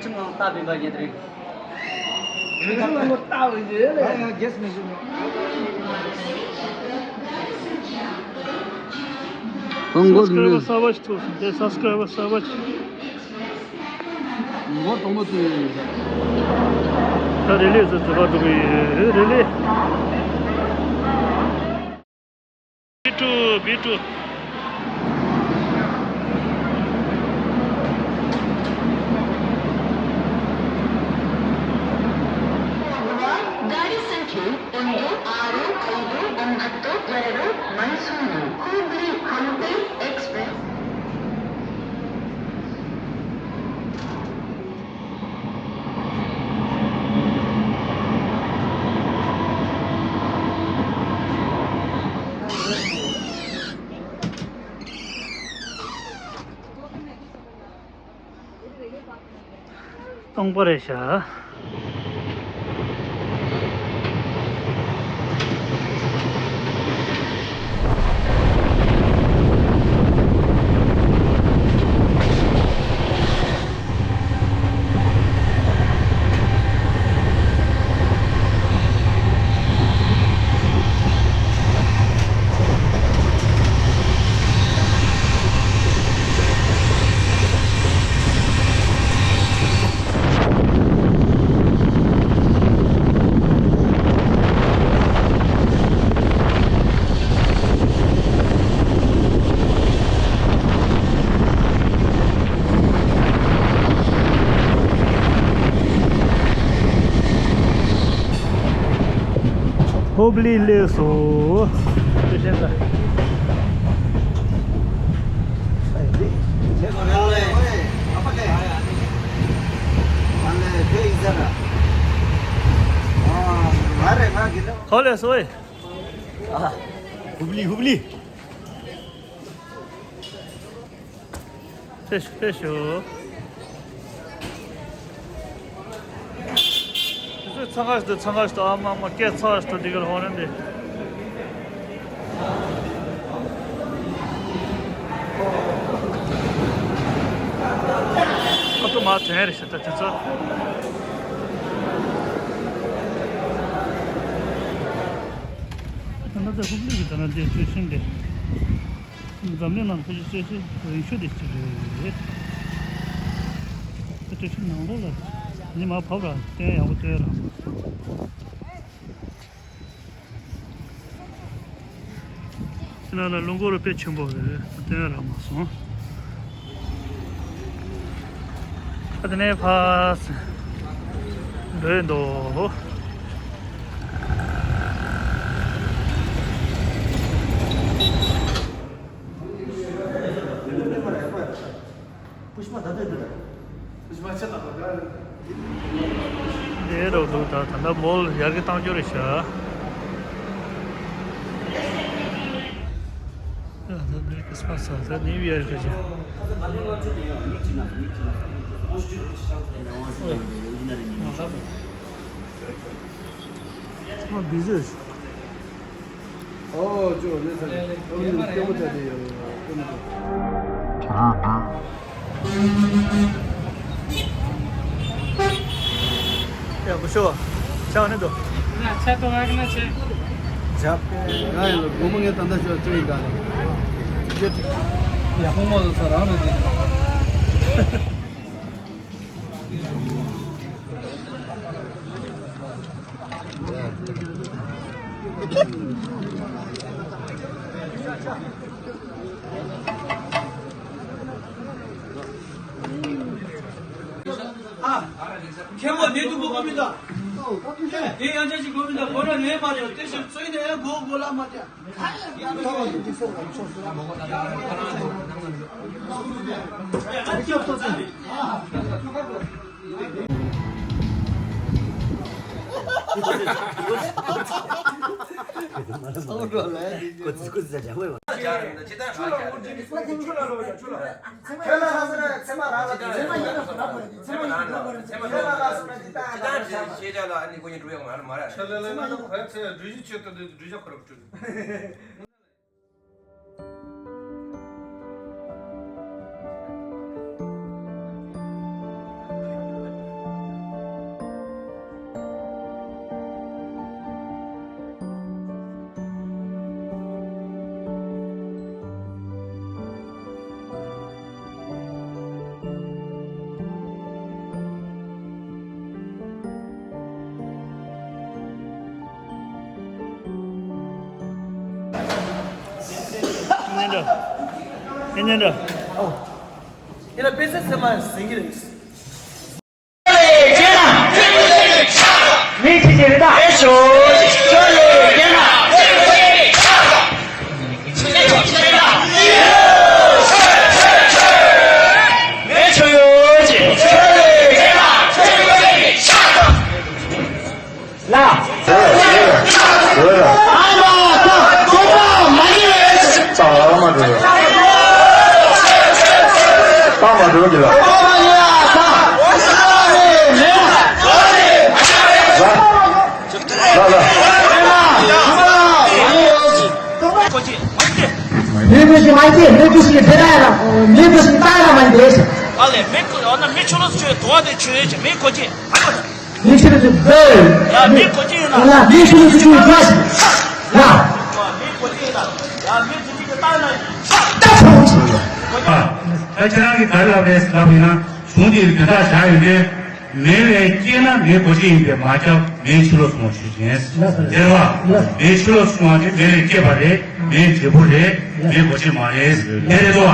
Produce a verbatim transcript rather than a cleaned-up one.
ཁྲིམས་ནང་ལྟ་བའི་བ་ཉེ་དྲིང་། ཁྲིམས་ནང་ལྟ་བའི་ཉེ་དྲིང་། ཡ་ཡ་རྒྱས་མི་ཞུ། སབ་སི་ཀ་རའི་བར་གསར་པ་ཞིག་ཐུག་སོང་། དེ་སབ་སི་ཀ་རའི་བར་གསར་པ་ཞིག་མགོ་དྲོན་མོ་བཙུགས་ཡོད་ས། ད་རི་ལི་ཟེར་ཚོ་ཁ་འགྲོ་གི་ཡོད། རི་ལི། བི་ཊུ། བི་ཊུ། गाडी संख्या ಒಂದು ಆರು ಐದು ಒಂಬತ್ತು ಎರಡು ಮೈಸೂರು ಹುಬ್ಳಿ ಹಂಪಿ ಎಕ್ಸ್‌ಪ್ರೆಸ್. སྟོང་པ་རེད་ཤག་ཧུབ་ལི་སླེབས་སོང་། ཧོ་ལེ་སོའི། ཨ། ཧུབ་ལི་ཧུབ་ལི། ཕེབས་ཤོག་ཕེབས་ཤོག་དེ་ཚོས་འཚང་ཁ་ཞིག་ཏུ་འཚང་ཁ་ཞིག་ཏུ་ཨ་མ་མ་སྐད་འཚང་ཁ་ཞིག་ཏུ་འདི་གར་ཧོ་རན་དེ། ཨ་ཏོ་མ་དྲན་རེ་ཞིག་ད་དེ་ཚོ། ད་ནི་ད་ཧུབ་ལི་གི་ད་ན་དེ་ཚོས་ཤིང་དེ། འཛམ་གླིང་ནང་ཕལ་ཆེར་སྤྱོད་ཆས་རིང་ཤོས་དེ་གཅིག་རེད། དེ་སྤྱོད་ཆས་ནང་ལོགས་ལ་ནི་མར་བབས་ར་སྟོན་ཡག་པོ་སྟོན་ར་མ་སོང་། ཕྱི་ནང་ལ་རླུང་འཁོར་དཔེ་ཆེན་པོ་རེད་སྟོན་ར་མ་སོང་། ཨ་དེ་ནས་ཕར་འགྲོ་ཡི་འདུག་འདི་རུ་འདུག་ད་ད་ལྟ་མོལ་ཡར་གི་བཏང་རྒྱུ་རེད་ཤག་ད་ད་འདི་ཁྲིས་མ་སི་ད་ནིའུ་ཡར་གི་ཅི། ཨ་བི་ཟི། ཨོ་ཅོ་ལེ་ས་ཨོ་ནི་སྐྱོ་མོ་ཆ་དེ་ཡོད་སྐྱོ་མོ་ཆ། ཡ་བུ་ཤོ་ཆ་ནི་དོ། ཆ་དོ་ཨ་ཀི་ན་ཆེ། ཇབ་ཀེ་ང་ཡང་ལ་སྒོར་མོ་ངས་ད་ལྟ་ཤོར་ཅོ་ཡིན་ད་ནི། ཡ་ཧོ་མོ་ལ་ས་རང་རེད་དེ། ཁྱེད་མོ་བདེ་སྡུག་པོ་གོ་མི་འདུག་དེ་ཡང་ཅག་ཅིག་གོ་མི་འདུག་གོ་ར་ལེན་མ་རེད། དེ་ཕྱིར་ཚོད་དེ་གོ་གོ་ལ་མ་དེ། ཁྱོད་ལ་ལ་སོང་ན་ཚེ་མ་རང་ལ་དེ་ཚེ་མ་རང་ལ་དེ་ཚེ་མ་རང་ལ་ཚེ་མ་རང་ལ་ཁྱེད་རང་ཞེས་བྱ་ལ་ཨ་ནི་ཁོ་གཉིས་འགྲོ་ཡག་མ་རེད་མ་རེད། ཆ་ལ་ལ་ན་ཁོ་ཚེ་འགྲུལ་བཞུད་ཆེད་དུ་འགྲུལ་བཞུད་ཁོ་ར་འགྲུལ། ཉན་འགྲོ། ཉན་འགྲོ། ཡིན་ན་དཔེ་ཆ་ཚད་མ་ཟིན་གྱི་རེད། མི་ཁྲི་ཆེ་རེད་ད། ཨེ་ཤོ། ཁྱོད་ལས་རྒན་ན། ཨེ་ཤོ་ཡོད་ཅེ། ཁྱོད་ལས་རྒན་ན། ལ། ཨ་མ་ད་ཁོ་པ་མ་ཉེས། ད་མ་འགྲོ། ད་མ་འགྲོ་གི་ལ། ཁོ་པ་མ་ཉེས་ད། ལ་ལ། མི་བུ་ཞིག་མ་སྐྱེས། མི་བུ་ཞིག་དེ་ར་ཡ་ལ། མི་བུ་ཞིག་ད་ཡ་མ་འདས། ཨ་ལས་མི་ཁོ་ཡང་ན་མི་ཆུ་ལོག་ཆུ་དུ་བ་དེ་ཆུ་ཡོད་ཅེ་མི་ཁོ་ཅེ། མི་ཆུ་ལོག་ཆུ་དུ། ཡ་མི་ཁོ་ཅེ་ཡིན་ན། ཡ་མི་ཆུ་ལོག་ཆུ་དུ་བ་ཞིག་ཡ། མི་ཁོ་ཅེ་ཡིན་ན། ཡ་མི་ཆུ་ལོག་ཆུ་ད་ན་ད་ཆུ་ཆུ། ད་ཁྱེད་རང་གིས་ག་རེ་ལབ་རེད་ལབ་ཡིན་ན། གཞུང་འདིར་དེ་དག་བཞག་ཡོད་དེ། མེ་ལས་སྐྱེས་ན་མེ་འགོ་བྱེད་ཡིན་པས་མ་ཁྱབ། མེ་ཕྱི་ལོགས་སོང་བ་ཞུ་ཅན། དེར་བ། མེ་ཕྱི་ལོགས་སོང་བ་དེ་མེ་ལས་སྐྱེས་པ་རེད། མེ་འབྲས་བུ་རེད། མེ་འགོ་བྱེད་མ་རེད། དེ་རེད་དོ།